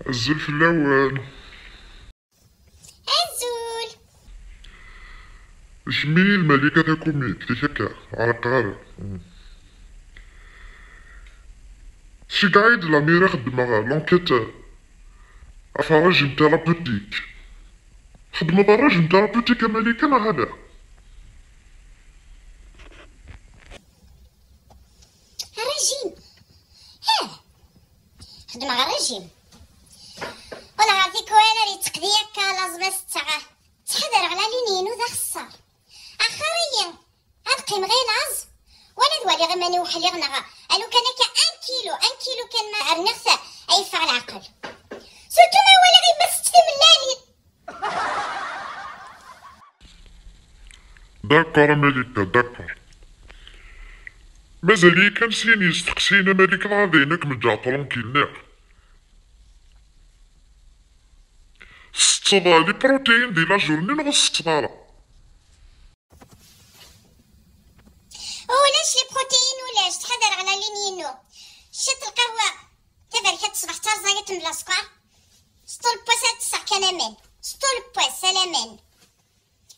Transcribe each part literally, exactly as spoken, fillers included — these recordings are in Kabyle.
Azul fell-awen. Azul. Kemmi d Malika Takumi, klik akka, ɛerqeɣ ara. Ceggeɛ-iyi-d Lamira, xeddmeɣ l'enquête ɣef régime thérapeutique. Xeddmeḍ régime thérapeutique a Malika neɣ ala? Régime. Heh. Xeddmeɣ régime. Wala ɣer tikwal ar yetteqdi akka laẓ ma setteɣ. Ttḥadareɣ la ligne-inu d axeṣṣar. Axxar-iyi ad qqimeɣ i laẓ wala ad waliɣ iman-iw ḥliɣ neɣ alukan akka un kilo, un kilo kan ma rniɣ-t ad yeffeɣ leɛqel. Surtout ma walaɣ yemma tett timellalin. D'accord a Malika, d'accord. Mazal-iyi kan sin yesteqsiyen a Malika, dɣa d ayen ad kem-ǧǧeɣ tranquille, niɣ? Tsetteḍ les protéines di la journée neɣ ur tsetteḍ ara? Ulac les protéines, ulac, ttḥadareɣ la ligne-inu. Ciṭ lqahwa taberkat ṣṣbeḥ d tarẓaget mebla sskeṛ. S ṭul n wass ad ttesseɣ kan aman. S ṭul n wass, a laman.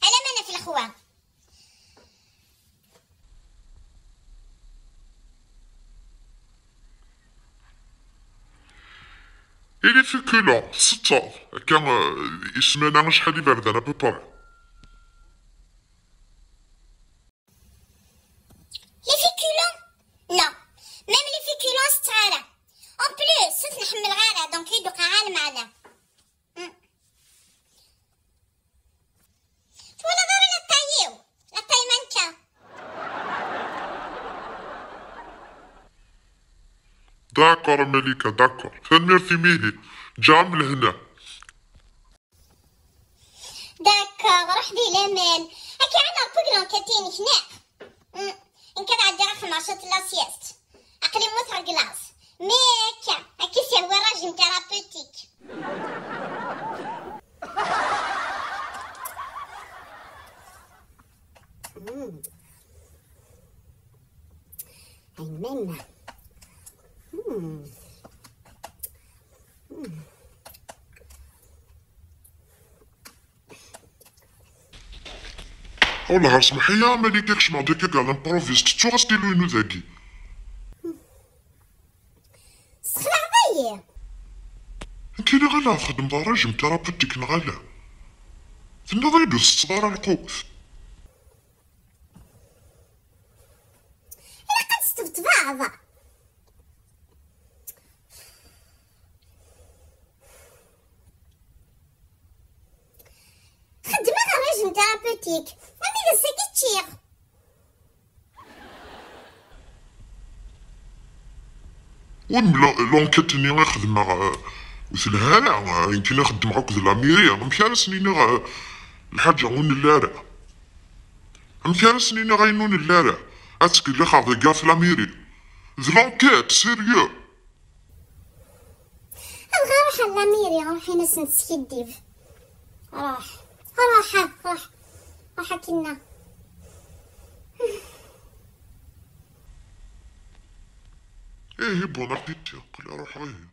A laman ɣef lexwa. Et les féculents, tsetteḍ akka, euh, i ssmana acḥal iberdan à peu près? Les féculents? Non. Même les féculents ur setteɣ ara. En plus, ur ten-ḥemmleɣ ara, donc ur d-uqimeɣ ara lmeɛna. Hmm. Twalaḍ ara la taille-iw? La taille mannequin. D'accord a Malika, d'accord. Tanemmirt imi ihi. Ǧǧiɣ-am lehna. D'accord, ruḥ di laman. Akka ɛad Ṛebbi deg l'enquête-inek, neɣ? Mm. Nekk ad ɛeddiɣ ad xedmeɣ ciṭ la sieste. Aql-i mmuteɣ deg laẓ. Mais akka, akka i s-yehwa régime thérapeutique. Mm. Amen. Mm. Wellah ɣer smeḥ-iyi a Malika, kecmeɣ-d akka ɣer l'improviste, ttuɣ astilu-inu dagi. Sexlaɛeḍ-iyi. Nekk iliɣ ala txeddmeḍ régime thérapeutique neɣ ala? Tenniḍ-iyi-d ur tettetteḍ ara lqut. Ilaq ad tesṭebṭbeḍ. Xeddmeɣ régime thérapeutique, armi d ass-agi ččiɣ. Ur n-, l'enquête-nni i xedmeɣ, euh, ur telha ara, euh, nekkini xeddmeɣ akked Lamiri, amek ara sen-iniɣ, euh, lḥaǧa ur nelli ara? Amek ara sen-iniɣ ayen ur nelli ara? Ad ttkellixeɣ deg ɣef Lamiri. D l'enquête, sérieux. Dɣa ruḥ a Lamiri, ruḥ in-asen teskiddib. Ruḥ, ruḥ, ruḥ, ruḥ akinna. Ihi bon appétit, aql-i ruḥeɣ ihi.